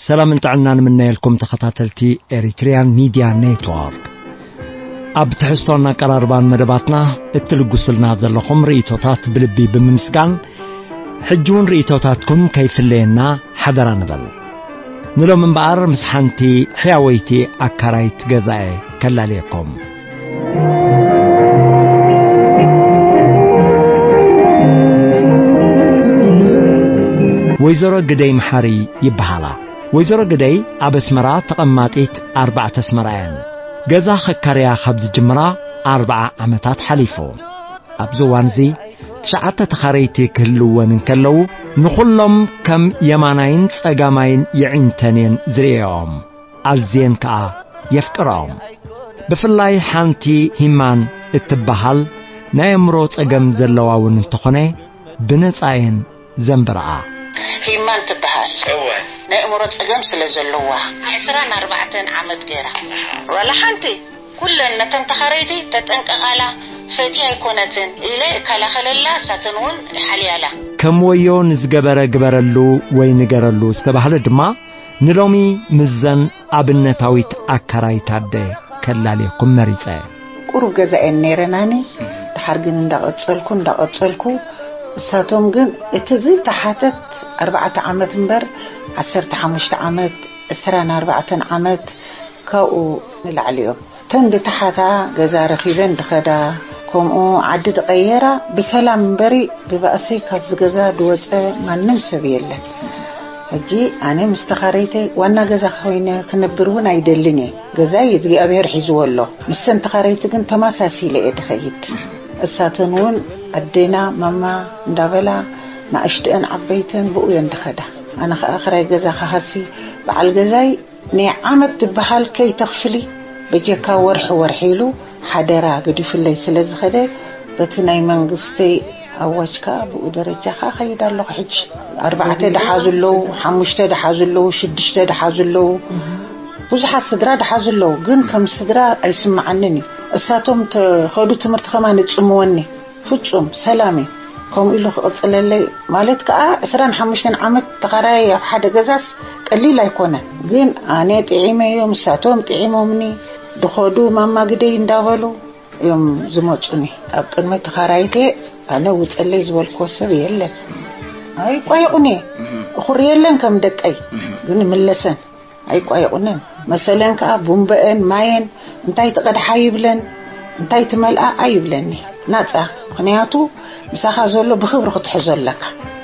ሰላምን ጥዕናን ንምነየልኩም ተኸታተልቲ ኤሪትሪያን ሚድያ ኔትወርክ። ኣብ ትሕዝቶን ኣቀራርባን መደባትና እትልግሱልና ዘለኹም ርእይቶታት ብልቢ ብምምስጋን፣ ሕጂ እውን ርእይቶታትኩም ከይፍለየና ሓደራ ንበል። ንሎም እምበኣር ምስ ሓንቲ ሕያወይቲ ኣካራይት ገዛኤ ከላልየኩም። ወይዘሮ ግደይ መሓሪ ይበሃላ። ወይዘሮ ግደይ ኣብ ኣስመራ ተቐማጢት ኣርባዕተ ኣስመራ እየን። ገዛ ከካርያ ካብ ዝጅምራ ኣርብዓ ዓመታት ሓሊፉ። ኣብዚ እዋን እዚ ትሽዓተ ተኻረይቲ ክህልወን እንከለዉ፣ ንኹሎም ከም የማናይን ጸጋማይን የዒንተን እየን ዝርእየኦም። ኣዝየን ከኣ የፍቅረኦም። ብፍላይ ሓንቲ ሂማን እትበሃል ናይ ኣእምሮ ጸገም ዘለዋ እውን እንተኾነ፣ ብነጻ እየን ዘንብርኣ። ሂማን ትበሃል። እወ። ናይ ኣእምሮ ጸገም ስለ ዘለዋ፣ ዕስራን ኣርባዕተን ዓመት ገይራ። ዋላ ሓንቲ፣ ኩለን ነተን ተኻረይቲ ተጠንቀቓላ፣ ፈትያ ኣይኮነትን ኢለ እከላኸለላ፣ እሳተን እውን ይሓልያላ። ከም ወዮ ንዝገበረ ግበረሉ ወይ ንገረሉ ዝተባህለ ድማ፣ ንሎሚ ምስዘን ኣብነታዊት ኣካራይት ኣደ ከላልየኩም መሪጸ። ቁሩብ ገዛ እየን ነይረናኒ። ድሓር ግን እንዳቐጸልኩ፣ እንዳቐጸልኩ፣ እሳቶም ግን እቲ ዝተሓተት ኣርባዕተ ዓመት እምበር፣ ዓሰርተ ሓሙሽተ ዓመት፣ ዕስራን ኣርባዕተን ዓመት፣ ካብኡ ንላዕሊ እዮም። እተን ድተሓታ ገዛ ረኺበን ድኸዳ፣ ከምኡ ዓዲ ድቐየራ፣ ብሰላም እምበሪ ብባእሲ ካብዚ ገዛ ድወጸ ማንም ሰብ የለን። ሕጂ ኣነ ምስ ተኻረይተይ ዋና ገዛ ኮይነ ክነብር እውን ኣይደልን እየ። ገዛይ እግዚኣብሔር ሒዝዎ ኣሎ። ምስተን ተኻረይቲ ግን ተመሳሲለ እየ ድኸይድ። እሳተን እውን ኣዴና ማማ እንዳበላ፣ ንኣሽትአን ዓበይተን ብኡ እየን ድኸዳ። ኣነ ኸዓ ክራይ ገዛ ክሃሲ፣ በዓል ገዛይ ናይ ዓመት ዝበሃል ከይተኽፍሊ፣ በጀካ ወርሒ ወርሒ ኢሉ ሓደራ ገዲፉለይ ስለ ዝኸደ፣ በቲ ናይ መንግስተይ ኣዋጅ ከኣ ብኡ ደረጃ ከኣ ኸይድ ኣለኹ። ሕጂ ኣርባዕተ ደሓዙ ኣለዉ፣ ሓሙሽተ ደሓዙ ኣለዉ፣ ሽዱሽተ ደሓዙ ኣለዉ። ብዙሓት ስድራ ደሓዙ ኣለዉ፣ ግን ከም ስድራ ኣይስምዓንን እዩ። እሳቶም ተኸዱ ትምህርቲ ከማን ይጽምወኒ። ፍጹም ሰላም እዩ። ከምኡ ኢሉ ክቕጽለለይ ማለት ከኣ ዕስራን ሓሙሽተን ዓመት ተኻራያይ ኣብ ሓደ ገዛስ ቀሊል ኣይኮነን። ግን ኣነ ጥዒመዮ፣ ምሳቶም ጥዒሞምኒ፣ ድኸዱ ማማ ግደይ እንዳበሉ እዮም ዝመጹኒ። ኣብ ቅድሚ ተኻራይቴ ኣነ ውጸለይ ዝበልክዎ ሰብ የለን። ኣይቋየቑኒ። እኹሪ የለን ከም ደቀይ። ግን ምለሰን። ኣይቋየቑንን። መሰለን ከኣ ቡምበአን ማየን እንታይ ትቐድሓ ይብለን፣ እንታይ ትመልኣ ኣይብለኒ። ናጻ። ምኽንያቱ ምሳኻ ዘሎ ብኽብሪ ክትሕዞ ኣለካ።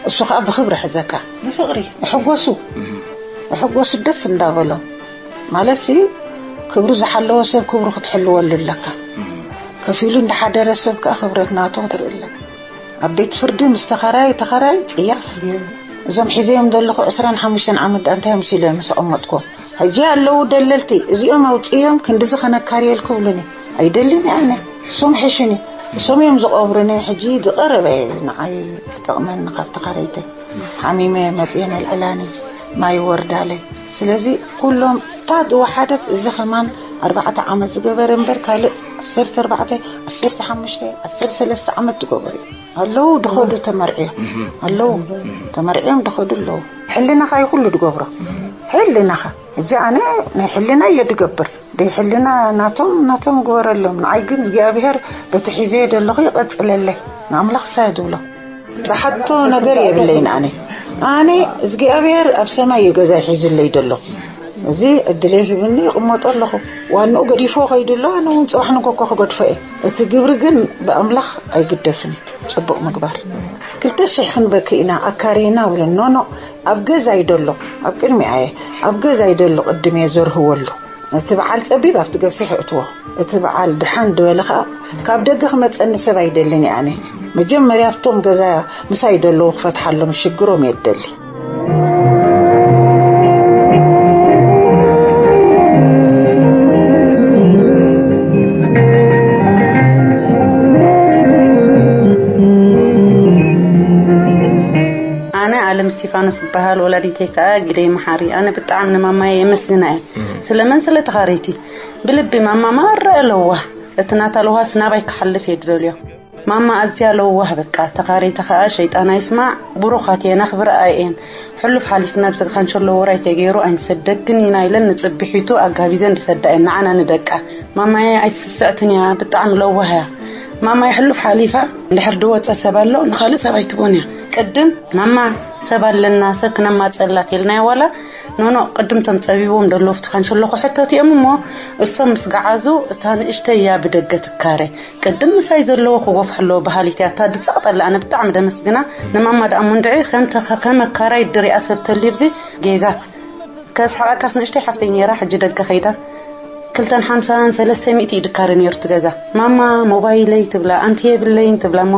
እሱ ከኣ ብኽብሪ ሕዘካ። ብፍቕሪ። ይሕጎሱ። ይሕጎሱ ደስ እንዳበሎም። ማለትሲ ክብሩ ዝሓለወ ሰብ ክብሩ ክትሕልወሉ ኣለካ። ከፊሉ እንዳሓደረ ሰብ ከኣ ክብረት ናቱ ክትርኢ ኣለካ። ኣብ ቤት ፍርዲ ምስ ተኸራይ፣ ተኸራይ ጽያፍ። እዞም ሒዘዮም ዘለኹ ዕስራን ሓሙሽተን ዓመት ደኣ እንታይ መሲለ ምስ ኣቐመጥኩ። ሕጂ ኣለዉ ደለልቲ፣ እዚኦም ኣውጽእዮም ክንድዚ ከነካርየል ክብሉኒ። ኣይደልን ኣነ። እሶም ሕሽኒ። እሶም እዮም ዝቐብሩኒ። ሕጂ ዝቐረበ ንዓይ ዝጠቕመኒ ካብ ተኻረይተይ። ሓሚመ መጽየ ነልዕላኒ፣ ማይ ወርዳለይ። ስለዚ ኩሎም እታ ዝወሓደት እዚ ከማን ኣርባዕተ ዓመት ዝገበረ እምበር ካልእ ዓሰርተ ኣርባዕተ፣ ዓሰርተ ሓሙሽተ፣ ዓሰርተ ሰለስተ ዓመት ዝገበሩ ኣለዉ። ድኸዱ ተመርዕዮም ኣለዉ። ተመርዕዮም ድኸዱ ኣለዉ። ሕልናኻ እዩ ኩሉ ድገብሮ። ሕልናኻ። ሕጂ ኣነ ናይ ሕልና እየ ድገብር። ደይ ሕልና ናቶም፣ ናቶም ግበረሎም። ንዓይ ግን እግዚኣብሔር በቲ ሒዘዮ ደለኹ ይቐጽለለይ። ንኣምላኽ ሳይ ድብሎ። ዝሓቶ ነገር የብለይን ኣነ። ኣነ እግዚኣብሔር ኣብ ሰማይ እዩ ገዛ ሒዙለይ ደሎ። እዚ ዕድለይ ሂብኒ ይቕመጦ ኣለኹ። ዋንኡ ገዲፎ ከይዱ ኣሎ፣ ኣነ እውን ጽባሕ ንጎኮ ክገድፎ እየ። እቲ ግብሪ ግን ብኣምላኽ ኣይግደፍን እዩ። ጽቡቕ ምግባር። ክልተ ሽሕ ክንበኪ ኢና፣ ኣካሪና ብሎ። ኖ፣ ኖ፣ ኣብ ገዛይ ደሎ፣ ኣብ ቅድሚኣ እየ። ኣብ ገዛይ ደሎ ቅድም እየ ዘርህወሉ። ነቲ በዓል ጸቢብ ኣብቲ ገፊሕ እእትዎ። እቲ በዓል ድሓን ድበለ ኸኣ፣ ካብ ደገ ክመጸኒ ሰብ ኣይደልን እየ ኣነ። መጀመርያ ኣብቶም ገዛ ምሳይ ደለዉ ክፈትሓሎም ሽግሮም እየ እደሊ። ኣነ ኣለም እስቲፋኖስ እበሃል፣ ወላዲተይ ከኣ ግደይ መሓሪ። ኣነ ብጣዕሚ ንማማየ የመስግና እየ። ስለመን? ስለ ተኻረይቲ። ብልቢ ማማ ማራ ለዋህ። እቲ ናታ ለዋህስ ናባይ ክሓልፍ እየ ድደልዮ። ማማ ኣዝያ ለዋህ በቃ፣ ተኻረይቲ ኸኣ ሸይጣን ኣይስማዕ፣ ብሩኻት እየን፣ ኣኽብረኣ እየን። ሕሉፍ ሓሊፍና ብዘግኻ እንሸሎ ውራይ ተገይሩ ኣይንሰደክን ኢና ኢለን ንጽብሒቱ ኣጋቢዘን ዝሰዳ እየን ንዓና ንደቃ። ማማየ ኣይትስስዕትን እያ፣ ብጣዕሚ ለዋህ እያ። ማማየ ሕሉፍ ሓሊፋ እንድሕር ድወጸ ሰብ ኣሎ ንኻልእ ሰብ ኣይትቦን እያ። ቅድም ማማ ሰብ ኣለና ሰብ ክነማጸላ ተልናያ ዋላ ኖኖ ቅድም ቶም ጸቢቦም ደለዉ ፍትኻ እንሸሎ ክሕተት እዮም እሞ እሶም ምስ ገዓዙ እታ ንእሽተይ እያ ብደገ ትካረ። ቅድም ምሳይ ዘለዎ ክጎፍሐሎ በሃሊት እያ። እታ ድጸቕጠላ ኣነ ብጣዕሚ ደመስግና። ንማማ ደኣ እሞ እንድዒ ከም ተኸ-፣ ከም ኣካራይ ድሪኣ ሰብ ተልዩ ብዚ ጌጋ። ከስሓቐካስ ንእሽተይ ሓፍተይ ነይራ፣ ሕጂ ደገ ከይዳ። ክልተን ሓምሳን ሰለስተ ሚእቲ እዩ ድካረ ነይሩ እቲ ገዛ። ማማ ሞባይለይ ትብላ፣ ኣንቲ የብለይን ትብላ እሞ፣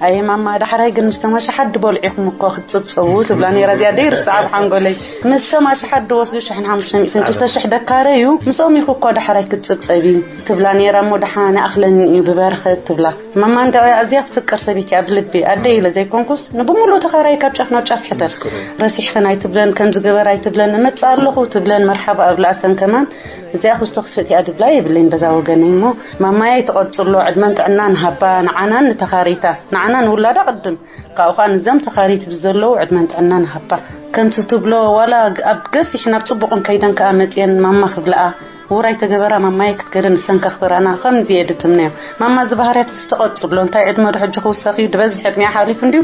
ኣየ ማማ፣ ዳሕራይ ግን ምስ ተማሻሓት ድበልዑ ኢኹም እኮ ክትጽብጸቡ ትብላ ነይራ። እዚኣ ደይርስዓ ብሓንጎለይ። ምስ ተማሻሓት ድወስዱ ሽሕን ሓሙሽተ ሚእትን ክልተ ሽሕ ደካረ እዩ። ምስኦም ኢኹ እኮ ዳሕራይ ክትጽብጸቢ ትብላ ነይራ እሞ፣ ደሓን ይኣኽለኒ እዩ ብበረኸት ትብላ። ማማ እንድዒ ኣዝያ ትፍቅር ሰበይቲ ኣብ ልቢ ኣደይ ኢለ ዘይኮንኩስ ንብምሉእ ተኻራይ ካብ ጫፍ ናብ ጫፍ ሕተት። ረሲሕኽን ኣይትብለን፣ ከምዚ ግበር ኣይትብለን፣ እመጽእ ኣለኹ ትብለን፣ መርሓባ እብላ። እሰን ከማን እዚኣ ክስቶ ክፍእት እያ ድብላ የብለይን በዛ ወገነይ። እሞ ማማይ ኣይትቐጽሎ፣ ዕድመን ጥዕናን ሃባ፣ ንዓናን ንተኻሪታ፣ ንዓና ንውላዳ ቅድም፣ ካብኡ ኸኣ ንዘም ተኻሪት ብዘለዉ ዕድመን ጥዕናን ሃባ። ከምቲ ትብሎ ዋላ ኣብ ገፊሕ ናብ ጽቡቕን ከይደን ከኣ መጽየን ማማ ክብለኣ። ውራይ ተገበራ ማማየ ክትገደ ንሰን ከኽብራና ከምዚ እየ ድትምነዮ። ማማ እዚ ባህርያት እዚ ተቐጽሎ፣ እንታይ ዕድመ ዶ ሕጂ ክውሰኽ እዩ፣ ድበዝሕ ዕድሚኣ ሓሊፉ እንድዩ።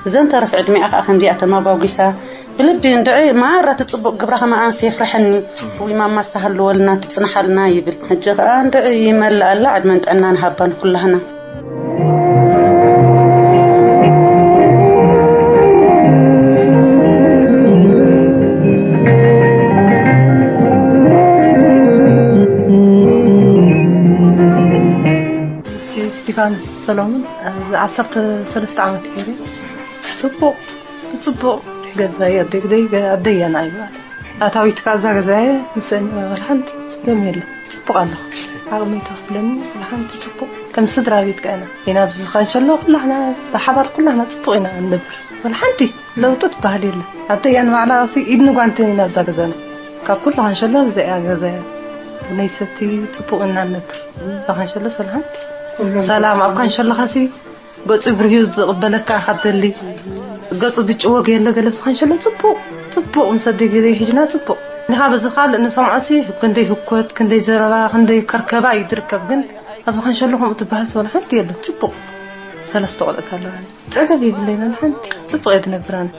እዘን ተረፍ ዕድሚኣ ከኣ ከምዚኣ ተማጓጒሳ ብልቢ እንድዒ ማራ እቲ ጽቡቕ ግብራ ከማኣንስ የፍርሐኒ። ውይ ማማ ዝተሃልወልና ትጽንሓልና ይብል። ሕጂ ከኣ እንድዒ ይመልኣላ ዕድመን ጥዕናን ሃባን ኩላህና። እስቲፋን ሰሎሞን፣ እዚ ዓሰርተ ሰለስተ ዓመት ገይረ። ጽቡቕ፣ ብጽቡቕ ገዛይ ኣደግደይ ኣደያና እዩ። ኣታዊት ካብዛ ገዛየ ምስ ወላ ሓንቲ ጸገም የለን። ጽቡቕ ኣለኹ። ዓቕመይ ተኽፍለኒ ወላ ሓንቲ ጽቡቕ። ከም ስድራ ቤት ከኣና ኢና ኣብዚ ኻንሸሎ ኩላህና ብሓባር ኩላህና ጽቡቕ ኢና እንነብር። ወላ ሓንቲ ለውጢ ትበሃል የለን። ኣደያን ባዕላ ሲ ኢድን ጓንትን ኢና ኣብዛ ገዛና። ካብ ኩሉ ኻንሸሎ ኣብዛ እያ ገዛየ። ናይ ሰቲ ጽቡቕ ኢና እንነብር። እዛ ኻንሸሎ ሰላም። ሰላም ኣብ ካንሸሎኻሲ ገጹ ብርሂዩ ዝቕበለካ ካብ ደሊ ገጹ ዝጭወግ የለ ገለ ስኻን ሸሎ ጽቡቕ ጽቡቕ ምስ ኣደይ ገለ ሒጅና ጽቡቕ። ንኻ በዚ ካልእ ንሰምዖሲ ክንደይ ህኮት፣ ክንደይ ዘረባ፣ ክንደይ ከርከባ እዩ ዝርከብ። ግን ኣብዚ ኻን ሸሎ ከምኡ ትበሃል ሰው ሓንቲ የለ። ጽቡቕ ሰለስተ ቆልዑት ኣለዋኒ። ጸገብ የብለይና ሓንቲ ጽቡቕ እየ ትነብራና።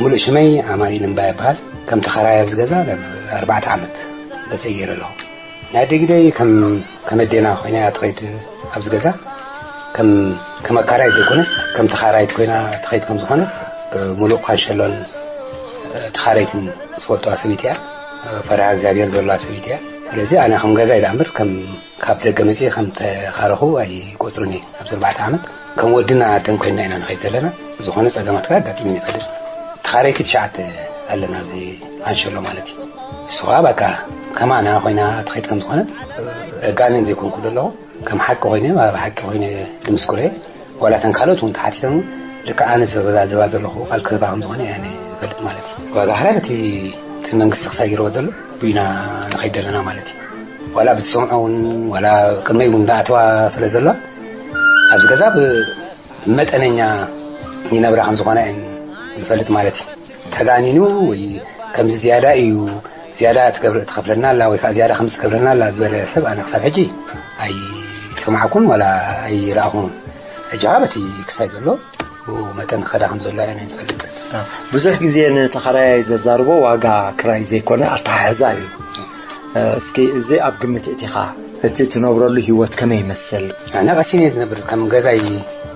ሙሉእ ሽመይ ኣማኑኤል እምባ ይበሃል። ከም ተኸራይ ኣብዚ ገዛ ኣርባዕተ ዓመት በፂአ ገይረ ኣለኹ። ናይ ኣደይ ግደይ ከም ከም ኣዴና ኮይና እያ ትኸይድ ኣብዚ ገዛ። ከም ከም ኣካራይ ዘይኮነስ ከም ተኻራይት ኮይና ትኸይድ ከም ዝኾነት፣ እ፣ ሙሉእ ኳንሸሎን፣ እ፣ ተኻራይትን ዝፈልጥዋ ሰበይቲ እያ። እ፣ ፈሪሃ እግዚኣብሔር ዘለዋ ሰበይቲ እያ። ስለዚ ኣነ ከም ገዛይ ደኣ እምበር ከም ካብ ደገ መፅየ ከም ተኻረኹ ኣይቆፅሩን እየ። ኣብዚ ኣርባዕተ ዓመት ከም ወድና ኣደን ኮይና ኢና ንኸይድ ዘለና። ዝኾነ ፀገማት ከኣ ኣጋጢሙኒ ይፈልጥ። ተኻረይቲ ትሽዓተ ኣለና ኣብዚ ኳንሸሎ ማለት እዩ። እሱ ከኣ በቃ ከማና ኮይና ትኸይድ ከም ዝኾነት፣ እ፣ ኣጋንን ዘይኮንኩ ዘለኹ። ከም ሓቂ ኮይነ፣ ብሓቂ ኮይነ ድምስክሮ እየ። ዋላ እተን ካልኦት እውን ተሓቲተን እውን ልክዕ ኣነ ዘዛዝባ ዘለኹ ቃል ክህባ ከም ዝኾነ እየ ኣነ እፈልጥ ማለት እዩ። ዋጋ ሕራይ በቲ እቲ መንግስቲ ክሳይ ገይርዎ ዘሎ ብኢና ንኸይድ ዘለና ማለት እዩ። ዋላ ብዝሰምዖ እውን ዋላ ቅድመይ እውን ዝኣተዋ ስለ ዘሎ ኣብዚ ገዛ ብመጠነኛ ይነብራ ከም ዝኾና እየን ዝፈልጥ ማለት እዩ። ተጋኒኑ ወይ ከምዚ ዝያዳ እዩ፣ ዝያዳ ትገብር ትኸፍለና ኣላ ወይ ከዓ ዝያዳ ከምዚ ትገብረና ኣላ ዝበለ ሰብ ኣነ ክሳብ ሕጂ ኣይሰማዕኩን ዋላ ኣይረኣኹን። ሕጂ ከዓ በቲ ክሳይ ዘሎ ብኡ መጠን ክኸዳ ከም ዘሎ እየ ንፈልጥ። ብዙሕ ግዜ ንተኸራያይ ዘዛርቦ ዋጋ ክራይ ዘይኮነ ኣተሓሕዛ እዩ። እስኪ እዚ ኣብ ግምት እቲኻ እቲ ትነብረሉ ህይወት ከመይ ይመስል? ኣነ ቀሲነ እየ ዝነብር። ከም ገዛይ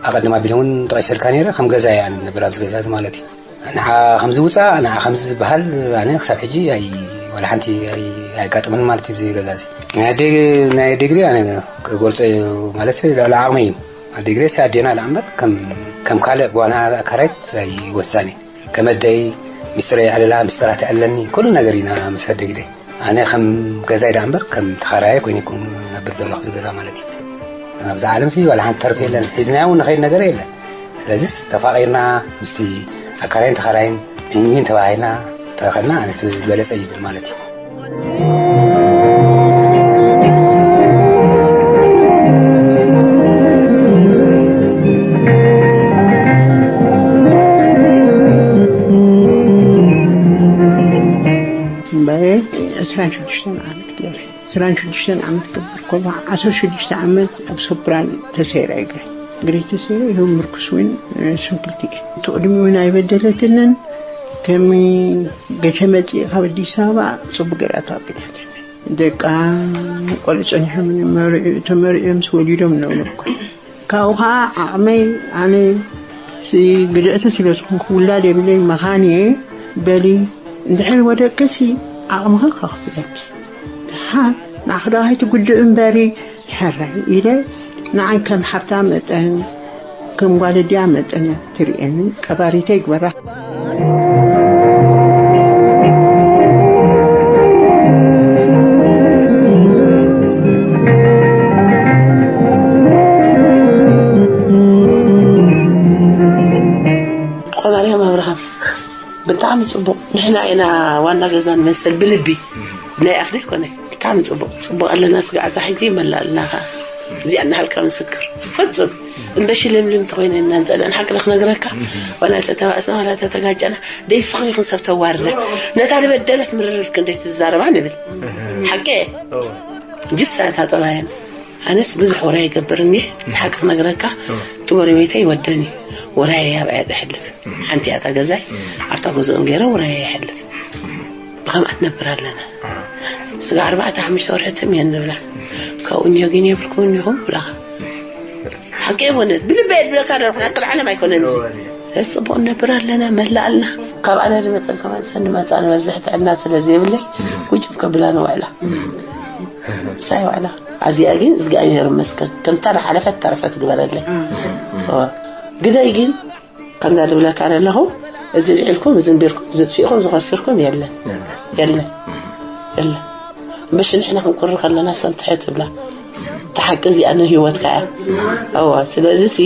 ኣቐድም ኣቢለ እውን ጠቒሰልካ ነይረ፣ ከም ገዛይ ኣነ ዝነብር ኣብዚ ገዛ እዚ ማለት እዩ። ንዓ ከምዚ ውፃእ፣ ንዓ ከምዚ ዝበሃል ኣነ ክሳብ ሕጂ ኣይ-፣ ዋላ ሓንቲ ኣይ-፣ ኣየጋጥመን ማለት እዩ። እዚ ገዛ እዚ ናይ ኣደይ፣ ናይ ኣደይ ግደ ኣነ ክገልፆ እዩ ማለት ልዕሊ ዓቕመይ እዩ። ኣደይ ግደ ኣዴና ደኣ እምበር ከም፣ ከም ካልእ ጓና ኣካራይት ኣይወስዳን እየ። ከም ኣደይ ሚስጥረይ የዕልላ፣ ሚስጥራት የዕለኒ፣ ኩሉ ነገር ኢና ምስ ኣደይ ግደ። ኣነ ከም ገዛይ ደኣ እምበር ከም ተኻራያይ ኮይነ ይኩን ነብር ዘለኹ እዚ ገዛ ማለት እዩ። ኣብዛ ዓለም ሲ ዋላ ሓንቲ ተርፍ የለን። ሒዝናዮ እውን ንኸይድ ነገር የለን። ስለዚስ ተፋቒርና ምስቲ ኣካራይን ተኻራይን ዊን ዊን ተባሂልና ተኸድና ኣነ ዝበለጸ ይብል ማለት እዩ። እምበይ ዕስራን ሽዱሽተን ዓመት ገይረ። ዕስራን ሽዱሽተን ዓመት ክገብር ከሎ፣ ዓሰርተ ሽዱሽተ ዓመት ኣብ ሶፕራን ተሰይረ እግረ። እግረ ተሰይረ፣ ይኸው ምርኩስ እውን፣ እ፣ ስንኩልቲ እየ። እቲ ቅድሚ እውን ኣይበደለትንን። ከም ገሸ መጽእ ካብ ኣዲስ ኣበባ ጽቡቅ ገይራ ተቐቢላትኒ። ደቃ ቆልዑ ጸኒሖም መርዑ-፣ ተመርዕዮም ምስ ወሊዶም ነብሎ እኮ። ካብኡ ኸዓ ዓቕመይ ኣነ ሲ-፣ ግድዕቲ ስለ ዝኾንኩ ውላድ የብለይ መኻን እየ በሊ እንድሕር ወደቅሲ ዓቕምኺ ከኽፍለኪ። ደሓር ንዓኺ ዶ ኣይትጉድእ እምበሪ ሕራይ ኢለ ንዓይ ከም ሓፍታ መጠን ከም ጓል ኣዲኣ መጠን እያ ትርእየኒ። ቀባሪተይ ይግበራ። ቆማርያም ኣብርሃም ብጣዕሚ ጽቡቕ። ንሕና ኢና ዋና ገዛ ንመስል ብልቢ። ናይ ኣፍ ዘይኮነ። ብጣዕሚ ጽቡቕ። ጽቡቕ ኣለና ስጋዕ እዛ ሕጂ ይመላልና ኸኣ። እዚኣ እናሃልካ ምስክር። ፍጹም። እምበሺ ለምለም እንተኾይነ እና ንጸልአን ሓቂ ዶ ክነግረካ? ዋላ ተተባእስና ዋላ ተተጋጨና ደይፍኺ ይኹን ሰብ ተዋርዳ። ነታ ዝበደለት ምርር ክንደይ ትዛረባ ንብል። ሓቂ እየ። ጅስ እታ ጠባየን። ኣነስ ብዙሕ ወራይ ይገብር እኒሀ። ሓቂ ክነግረካ፣ እቲ ጎረቤተይ ይወደኒ። ወራይ ኣብያ ተሕልፍ። ሓንቲ እያ እታ ገዛይ። ኣብታ ገዝኦም ገይረ ወራይ ይሕልፍ። ብኸምኣ ትነብር ኣለና። ስጋ ኣርባዕተ ሓሙሽተ ወርሒ ትም እየን ንብላ። ካብኡ እኒኦ ግን የብልኩምን ኢኹም ብላኻ። ሓቂ እየ፣ ብእውነት ብልበይ እየ ዝብለካ ዘለኹ፣ ናይ ቅልዓለም ኣይኮነን እዚ። እወ። ጽቡቕ ንነብር ኣለና፣ መላእ ኣለና። ካብ ኣነ ዝመጸን ካብ ኣንሰን ዝመጻ ንበዝሕ ጥዕና ስለ ዘይብለይ፣ ጉጅም ከብላ ንውዕላ። ምሳይ ውዕላ። ኣብዚኣ ግን እግዚኣብሔር ይመስገን። ከምታ ዝሓለፈት ተረፈት ግበረለይ። እወ። ግደይ ግን ከምዛ ዝብለካ ዘለኹ፣ እዚ ልዒልኩም፣ እዚ እንቢርኩም፣ እዚ ጥፊእኩም፣ ዝኸስርኩም የለን። የለን። የለን። እምበሺ ንሕና ክንኩሪ ከለና ሰም ትሕት ትብላ። እታ ሓቂ እዚኣ ንህይወትካ እያ። እዋ፣ ስለዚ ሲ፣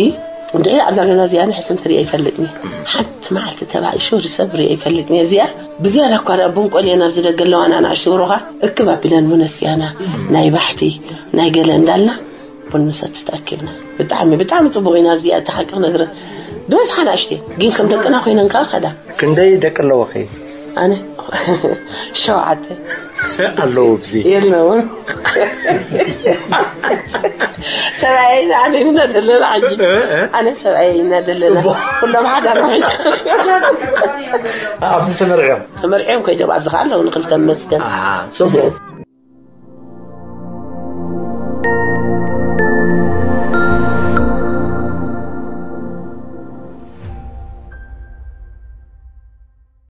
እንድዒ ኣብዛ ገዛ እዚኣ ንሕስን ትሪኦ ይፈልጥኒ። ሓንቲ መዓልቲ ተባኢሹ ወዲ ሰብ ሪኦ ይፈልጥኒ። እዚኣ ብዝያዳ እኳ ደኣ ቦንቆል እየን ኣብዚ ደገ ኣለዋና ንኣሽቱ ብሩኻ እክብ ኣቢለን ሙነስ እያና። ናይ ባሕቲ፣ ናይ ገለ እንዳልና ቡን ንሰቲ ተኣኪብና። ብጣዕሚ፣ ብጣዕሚ ጽቡቕ ኢና። ኣብዚኣ እቲ ሓቂ ክነግረ ዝበዝሓ ንኣሽቱ ግን ከም ደቅና ኮይነን ከኣ ከዳ። ክንደይ ደቂ ኣለዎኺ? ኣነ ሸውዓተ። ኣለዎ ብዚ? የለውን። ሰብኣየይ ኣነ ኢና ዘለና ሕጂ። እ፣ እ። ኣነ ሰብኣየይ ኢና ዘለና። ጽቡቕ። ኩሎም ሓዳር ምሕሽ። ኣብዚ ተመርዕዮም? ተመርዕዮም ከይዶም ኣብዚ ከኣ ኣለዉ ንክልተ መስገን። ኣሃ፣ ጽቡቕ።